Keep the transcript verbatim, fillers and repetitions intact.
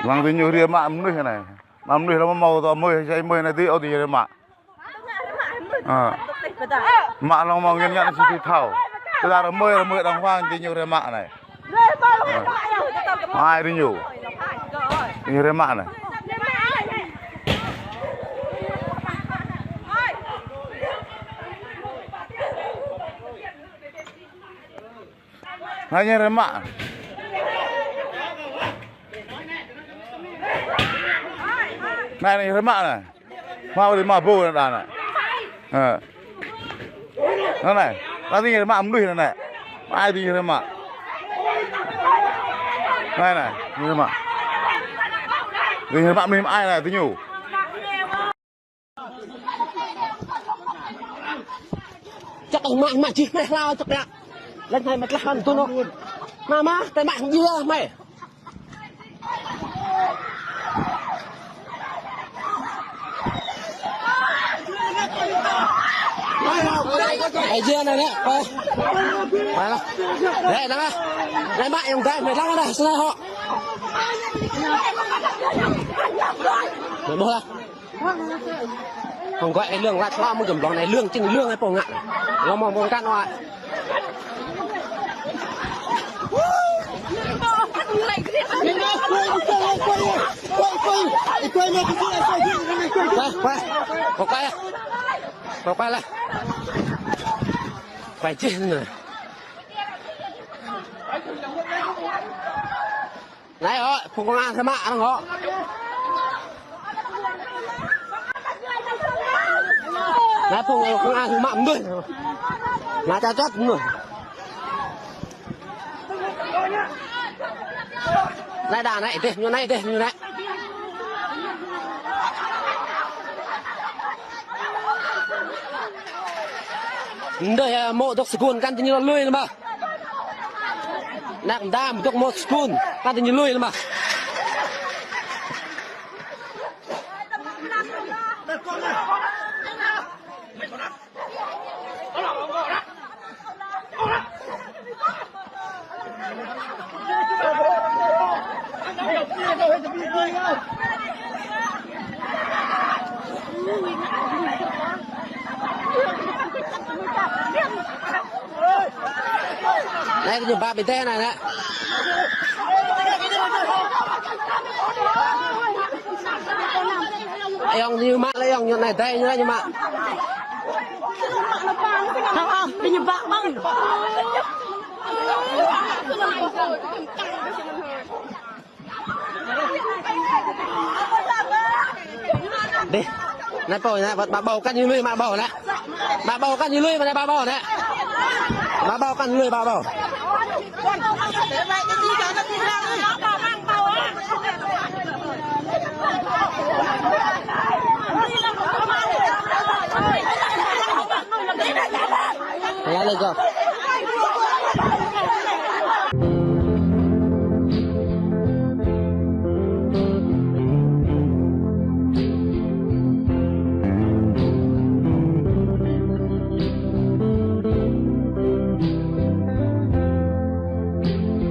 Lăng diñu rai mă mơnuih anai. Mă mơnuih lăng mơ̆ mơ̆ tơ mơ̆, sai mơ̆ anai dih, ơ, diñu rai mă. Ơ. Mă lăng mơ̆ ngăn ngăn si thâo. Tơdah mơ̆, mơ̆ đang hoang diñu rai mă anai. Ơ. Ai diñu. Diñu rai mă anai. Anai ñu rai mă. Anai, anai ñu rai mă anai. Mă ƀu djơ̆ mă ƀu anai đa anai. Ơ. Anai, anai. Anai ñu rai mă mơnuih anai. Ai diñu rai mă. Anai, anai, ñu rai mă. Diñu rai mă mơnuih mă ai anai diñu. Čăk mă, mă čih meh hlâo čăk yă. Lĕ anai mă tlah kan tu nô. Mă, mă, tơmă jia meh. Ai jia anai nê, ơi. Mă lah. Nê, nê, nê. Nê, mă ayŏng adơi, mă lăng anai, sơnai hŏ. Mă ƀuh lah. Hăng gơ̆ ai lương lač lăm mơ̆ng gơ̆m blŏng anai lương čing lương ai pô ngă. Lăm mơ̆ng ƀơ̆ng kăn wa. Quay, quay. Quay, quay. Quay, quay. Quay, quay lah. Quay čih anai. Anai hŏ, phung công an hrơi mă arăng hŏ. Anai phung công an hrơi mă mơnuih. Anai ča čot mơnuih. Anai đa anai dih, ñu anai dih, ñu anai. Ndơi, ơ, mơ̆ dŏ sơgun kăn diñu lui lăm mơ̆. Anăk đa mơ̆ dŏ mơ̆ sơgun kăn diñu lui lăm mơ̆. Anai ñu ba ƀing adơi anai nê. Ayŏng ñu mă lĕ, ayŏng ñu anai adơi ñu anai ñu mă. Hă, hă, ƀing ñu ba ƀơ̆ng. Dih. Anai pô anai, ba ƀâo kăn ñu lui, ba ƀâo anai. Ba ƀâo kăn ñu lui, mă anai ba ƀâo anai. Ba ƀâo kăn ñu lui, ba ƀâo.